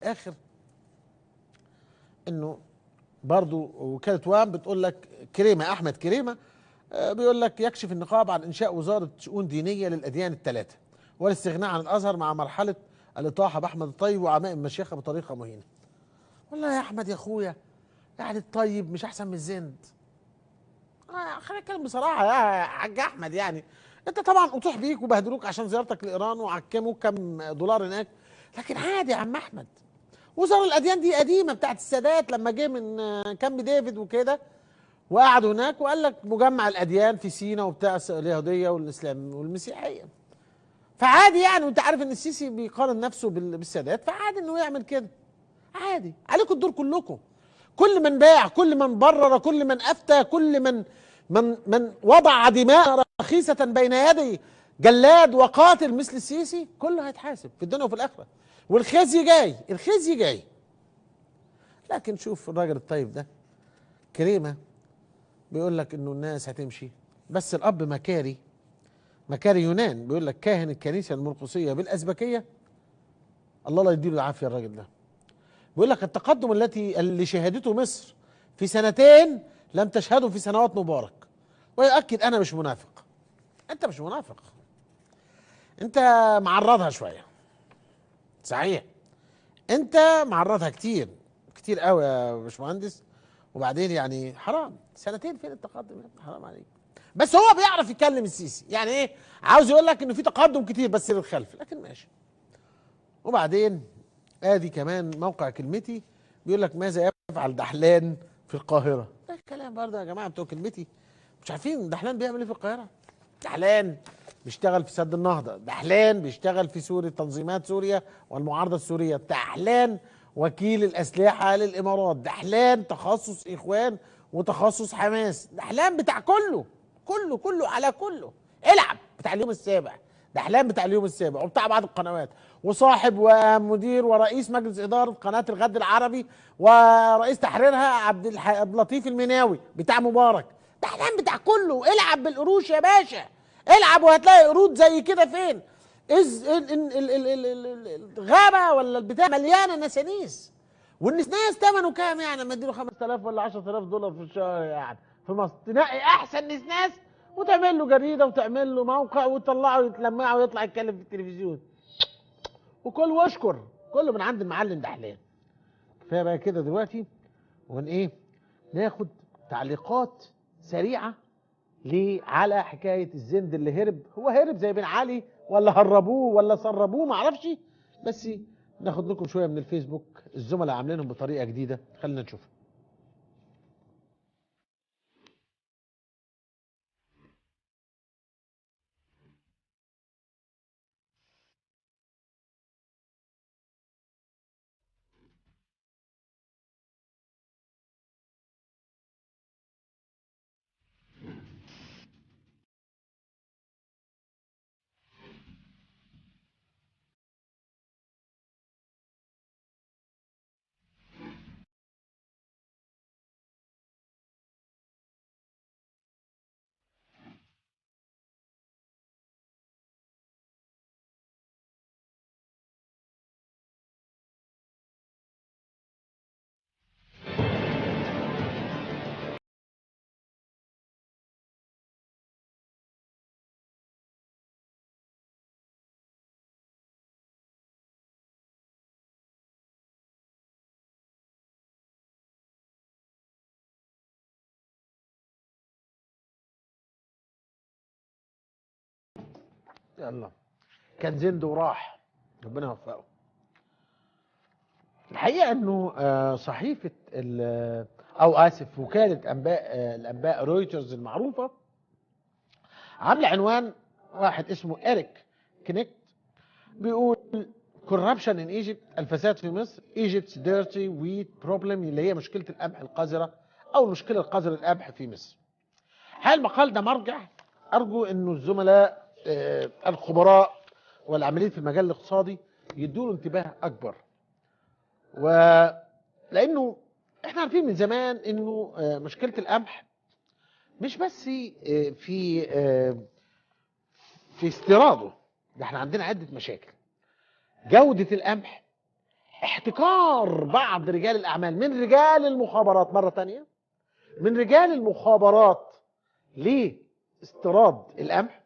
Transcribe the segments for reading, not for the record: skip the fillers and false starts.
الاخر انه برضو وكالة وام بتقول لك كريمة، احمد كريمة بيقول لك يكشف النقاب عن انشاء وزارة شؤون دينية للاديان الثلاثة والاستغناء عن الازهر مع مرحلة الاطاحة باحمد الطيب وعمائم المشيخة بطريقة مهينة. والله يا احمد يا اخويا، يعني الطيب مش احسن من الزند. خلينا نتكلم بصراحة يا حاج احمد، يعني انت طبعا اطيح بيك وبهدلوك عشان زيارتك لايران وعكموا كم دولار هناك، لكن عادي يا عم احمد. وزارة الاديان دي قديمة بتاعت السادات لما جه من كامب ديفيد وكده وقعدوا هناك وقال لك مجمع الاديان في سينا وبتاع اليهودية والاسلام والمسيحية. فعادي يعني، وانت عارف ان السيسي بيقارن نفسه بالسادات، فعادي انه يعمل كده، عادي. عليكم الدور كلكم، كل من باع، كل من برر، كل من افتى، كل من من من وضع دماء رخيصة بين يدي جلاد وقاتل مثل السيسي، كله هيتحاسب في الدنيا وفي الاخرة. والخزي جاي، الخزي جاي. لكن شوف الراجل الطيب ده كريمة بيقول لك انه الناس هتمشي، بس الاب مكاري، مكاري يونان، بيقول لك كاهن الكنيسة المرقسيه بالازبكيه، الله لا يديله العافية الراجل ده، بيقول لك التقدم اللي شهدته مصر في سنتين لم تشهده في سنوات مبارك، ويؤكد انا مش منافق. انت مش منافق، انت معرضها شوية، صحيح انت معرضها كتير كتير قوي يا باشمهندس. وبعدين يعني حرام، سنتين فين التقدم يا ابني، حرام عليك. بس هو بيعرف يتكلم السيسي، يعني ايه، عاوز يقول لك انه في تقدم كتير بس للخلف، لكن ماشي. وبعدين ادي كمان موقع كلمتي بيقول لك ماذا يفعل دحلان في القاهرة. ده الكلام برضه يا جماعة بتوع كلمتي، مش عارفين دحلان بيعمل ايه في القاهرة. دحلان بيشتغل في سد النهضة، دحلان بيشتغل في سوريا، تنظيمات سوريا والمعارضة السورية، دحلان وكيل الاسلحة للامارات، دحلان تخصص اخوان وتخصص حماس، دحلان بتاع كله كله كله على كله، العب بتاع اليوم السابع، دحلان بتاع اليوم السابع وبتاع بعض القنوات، وصاحب ومدير ورئيس مجلس ادارة قناة الغد العربي ورئيس تحريرها عبد اللطيف المناوي بتاع مبارك. دحلان بتاع كله، العب بالقروش يا باشا، العب وهتلاقي قرود زي كده فين؟ الغابة ولا البتاع مليانة نسانيس، والنسناس ثمنه كام يعني؟ لما اديله 5000 ولا 10000 دولار في الشهر يعني في مصر، تنقي احسن نسناس وتعمل له جريدة وتعمل له موقع وتطلعه ويتلمعه ويطلع يتكلم في التلفزيون وكل واشكر، كله من عند المعلم دحلان. كفاية بقى كده دلوقتي، ون ايه ناخد تعليقات سريعة ليه على حكاية الزند اللي هرب. هو هرب زي بن علي ولا هربوه ولا سربوه معرفش، بس ناخد لكم شوية من الفيسبوك الزملاء عاملينهم بطريقة جديدة، خلينا نشوف. يلا كان زند وراح، ربنا يوفقه. الحقيقة انه صحيفة او اسف وكالة انباء الانباء رويترز المعروفة عامله عنوان واحد اسمه إريك كنيكت بيقول corruption in Egypt، الفساد في مصر، Egypt's dirty wheat problem، اللي هي مشكلة القمح القذرة او المشكلة القذرة للقمح في مصر. هل المقال ده مرجع؟ ارجو انه الزملاء الخبراء والعاملين في المجال الاقتصادي يدوا له انتباه اكبر، ولانه احنا عارفين من زمان انه مشكلة القمح مش بس في في استيراده، ده احنا عندنا عده مشاكل. جوده القمح، احتكار بعض رجال الأعمال من رجال المخابرات، مرة تانية من رجال المخابرات لاستيراد القمح،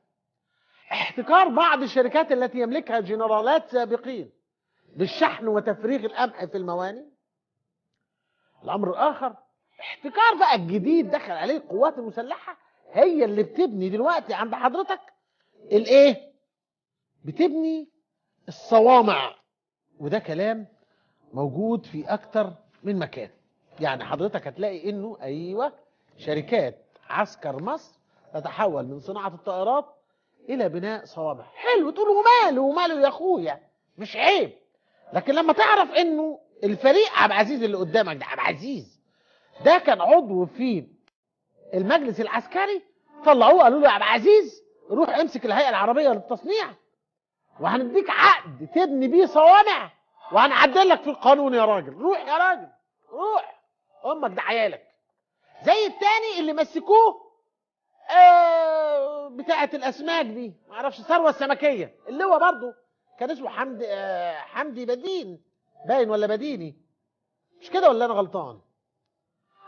احتكار بعض الشركات التي يملكها جنرالات سابقين للشحن وتفريغ القمح في الموانئ. الأمر الآخر احتكار بقى الجديد دخل عليه القوات المسلحة، هي اللي بتبني دلوقتي عند حضرتك الايه؟ بتبني الصوامع. وده كلام موجود في أكتر من مكان. يعني حضرتك هتلاقي إنه أيوة شركات عسكر مصر تتحول من صناعة الطائرات إلى بناء صوامع. حلو، تقول وماله وماله يا أخويا، مش عيب. لكن لما تعرف إنه الفريق عبد العزيز اللي قدامك ده، عبد العزيز ده كان عضو في المجلس العسكري، طلعوه قالوا له يا عبد العزيز روح امسك الهيئة العربية للتصنيع وهنديك عقد تبني بيه صوامع وهنعدل لك في القانون يا راجل، روح يا راجل روح، امك ده عيالك. زي التاني اللي مسكوه بتاعه الاسماك دي، معرفش الثروة السمكيه، اللي هو برضه كان اسمه حمدي، حمدي بدين باين ولا بديني، مش كده ولا انا غلطان؟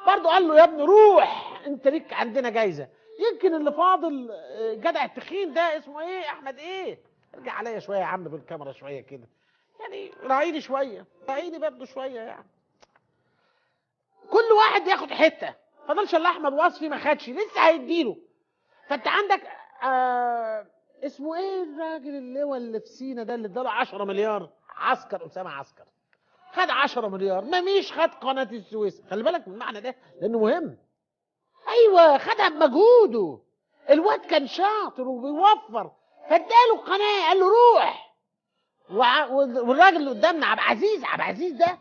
برضه قال له يا ابني روح انت ليك عندنا جايزة. يمكن اللي فاضل جدع التخين ده اسمه ايه، احمد ايه، ارجع عليا شوية يا عم بالكاميرا شوية كده، يعني راعيني شوية، راعيني برضه شوية يعني. كل واحد ياخد حتة، فضلش الا احمد وصفي ما خدش، لسه هيديله. فانت عندك اسمه ايه الراجل اللي هو اللي في سينا ده اللي اداله 10 مليار، عسكر، اسامة عسكر خد 10 مليار، مميش خد قناة السويس. خلي بالك من المعنى ده لانه مهم. ايوه خدها بمجهوده، الواد كان شاطر وبيوفر، فاداله القناة قال له روح. والراجل اللي قدامنا عبد العزيز، عبد العزيز ده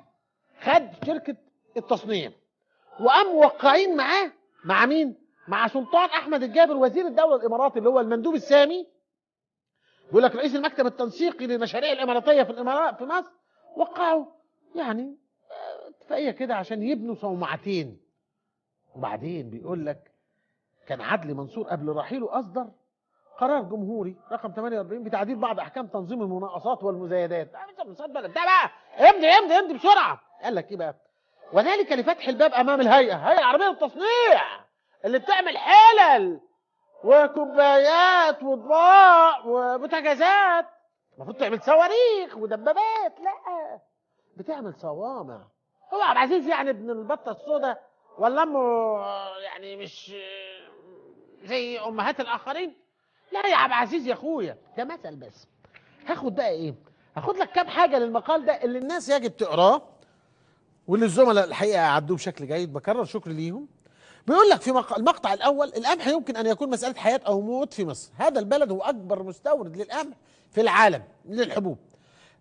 خد شركة التصنيع وقام موقعين معاه، مع مين؟ مع سلطان احمد الجابر وزير الدولة الاماراتي اللي هو المندوب السامي، بيقول لك رئيس المكتب التنسيقي للمشاريع الاماراتية في الامارات في مصر، وقعوا يعني اتفاقية كده عشان يبنوا صومعتين. وبعدين بيقول لك كان عدلي منصور قبل رحيله اصدر قرار جمهوري رقم 48 بتعديل بعض احكام تنظيم المناقصات والمزايدات. ده بقى امضي امضي امضي بسرعة. قال لك ايه بقى؟ وذلك لفتح الباب امام الهيئة، الهيئة العربية للتصنيع اللي بتعمل حلل وكوبايات واطباق وبوتاجازات، المفروض تعمل صواريخ ودبابات، لا بتعمل صوامع. هو عبد العزيز يعني ابن البطة السوداء ولا امه يعني مش زي امهات الاخرين؟ لا يا عبد العزيز يا اخويا، ده مثل بس. هاخد بقى ايه؟ هاخد لك كام حاجة للمقال ده اللي الناس يجب تقراه واللي الزملاء الحقيقة عدوه بشكل جيد، بكرر شكري ليهم. بيقول لك في المقطع الاول: القمح يمكن ان يكون مسالة حياة او موت في مصر، هذا البلد هو اكبر مستورد للقمح في العالم للحبوب،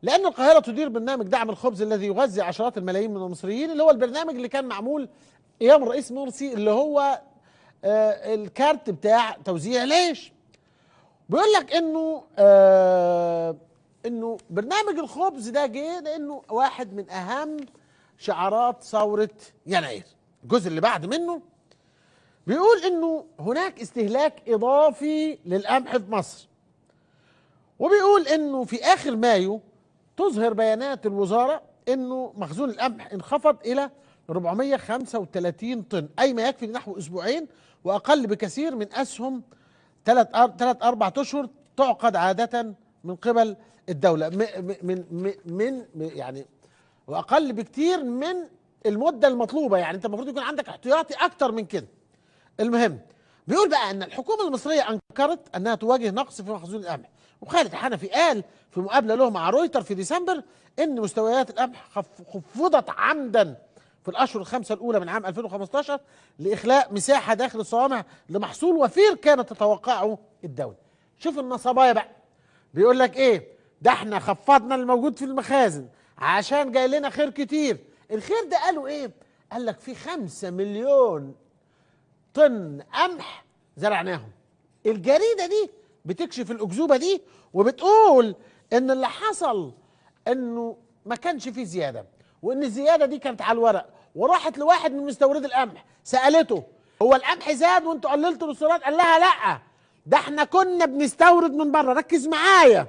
لان القاهرة تدير برنامج دعم الخبز الذي يغذي عشرات الملايين من المصريين، اللي هو البرنامج اللي كان معمول ايام الرئيس مرسي، اللي هو الكارت بتاع توزيع العيش. بيقول لك انه انه برنامج الخبز ده جه لانه واحد من اهم شعارات ثورة يناير. الجزء اللي بعد منه بيقول انه هناك استهلاك اضافي للقمح في مصر، وبيقول انه في اخر مايو تظهر بيانات الوزارة انه مخزون القمح انخفض الى 435 طن، اي ما يكفي لنحو اسبوعين واقل بكثير من اسهم 3-4 اشهر تعقد عادة من قبل الدولة، من من يعني واقل بكثير من المدة المطلوبة، يعني انت المفروض يكون عندك احتياطي اكتر من كده. المهم بيقول بقى ان الحكومة المصرية انكرت انها تواجه نقص في مخزون القمح، وخالد حنفي قال في مقابله له مع رويتر في ديسمبر ان مستويات القمح خفضت عمدا في الاشهر الخمسة الاولى من عام 2015 لاخلاء مساحة داخل الصوامع لمحصول وفير كانت تتوقعه الدولة. شوف النصبايه بقى بيقول لك ايه؟ ده احنا خفضنا الموجود في المخازن عشان جاي لنا خير كتير. الخير ده قالوا ايه؟ قال لك في 5 مليون طن قمح زرعناهم. الجريدة دي بتكشف الاكذوبه دي وبتقول ان اللي حصل انه ما كانش فيه زيادة، وان الزيادة دي كانت على الورق، وراحت لواحد من مستوردي القمح سالته هو القمح زاد وانتوا قللتوا الاستيراد؟ قال لها لا، ده احنا كنا بنستورد من بره، ركز معايا،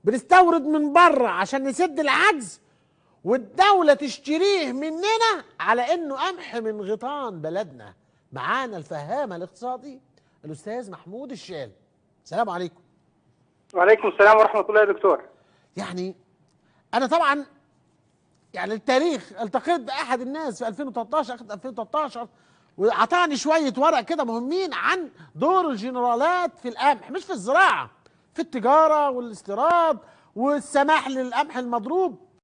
بنستورد من بره عشان نسد العجز، والدولة تشتريه مننا على انه قمح من غيطان بلدنا. معانا الفهامة الاقتصادي الاستاذ محمود الشال. السلام عليكم. وعليكم السلام ورحمة الله يا دكتور. يعني انا طبعا يعني التاريخ التقيت باحد الناس في 2013، اخر 2013، وعطاني شوية ورق كده مهمين عن دور الجنرالات في القمح، مش في الزراعة، في التجارة والاستيراد والسماح للقمح المضروب.